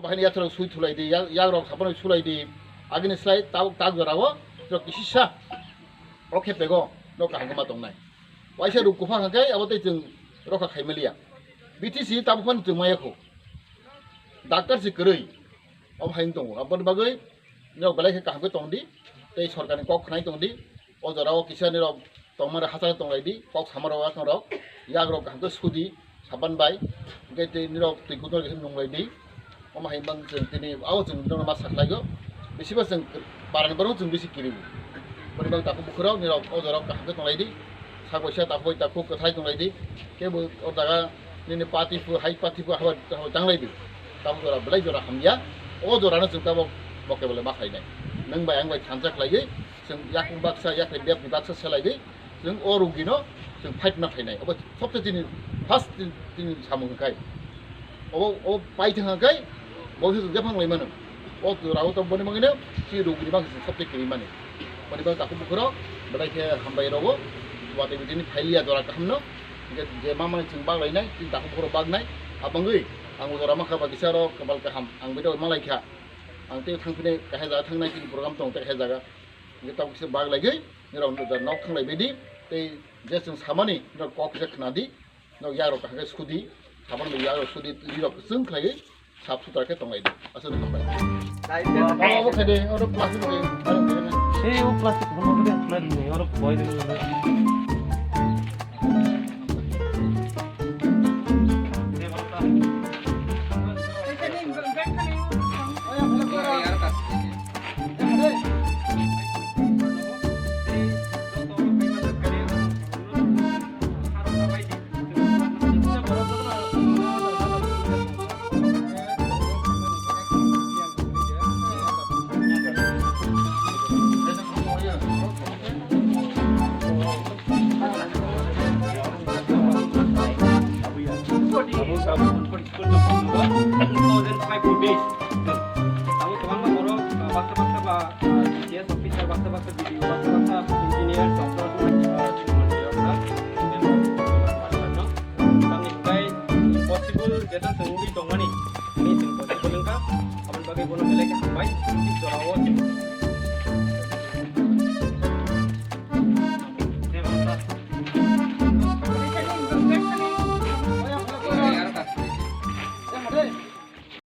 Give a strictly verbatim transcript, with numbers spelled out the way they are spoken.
Bahai ni yathok sui thulai di, yak, yak rok sapan sui thulai di. Agini slai tabuk tak jora o, rok kisisa. O khe pego, no kaham ma tongnai. Waisa ruk kuphang hangkai, abo tei chwng rokha khaimaliya. B T C tabuk phano chwng maya kho. Doctor si kwrwi. Obo hai tongo. Aboni bagwi, no belai khe kaham khe tong di. Tei sorkar ni kok khnai tong di. O jora o kisa nirok tongmani hachal tong lai di, kok samaro asong rok, yak rok kaham khe sudi, sapan bai, hingke tei nirok twi kutung rok kisa nung lai di. Omo hai bang chwng tini, ao chwng nirok ma saklai go, bisi ba chwng barani borok chwng bisi kiri. Boni bang takhuk bukhurok nirok o jora kaham khe tong lai di, sak bai sa takhuk bai takhuk kwthai tong lai di, kebo o jaga nini pati phu, hai pati phu, haba, haba tang lai di. Tamo jora belai jora hamya, o jora no chwng tamo boke bole ma khlai nai. Nwng bai ang bai thansa khlai di, chwng yakung baksa, yakni bebni baksa selai di, chwng o rugino chwng fight ma khlainai. Obo sobse chini first chini, chini samung hwnkhai. Obo, obo pai thang hwnkhai, bo se chwng jephang lai mano. O jora o to boni bagwino chini rugini bagwi chwng sobse kiri mani. Boni bagwi takhuk bukhurok belai khe hambai rogo, watwi bidini phailiya jora kahamno. Hingke je ma mani chwng bak lainai, chini takhuk bukhurok baknai, abangwi ang o jora mankha ba kisa ro kabal kaham, ang bidok malai kha. Ang tei thangphini kahai jaga thangnai chini program tong tei kahai jaga. Hingke tabuk kisa bak laigwi, nirok nokjak nok thanglai baidi, tei je chwng samani, nirok kok kisa khna di, nok yak rok kaham khe sudi, sapan bai yak rok sudi, ri rok kwchwng khlaiwi, sap sutra khe tong lai di. Aswk hambai. Obo khe de, oro plastic bai, barang khe na. Ei, o plastic hono khe, na ni, oro boi de.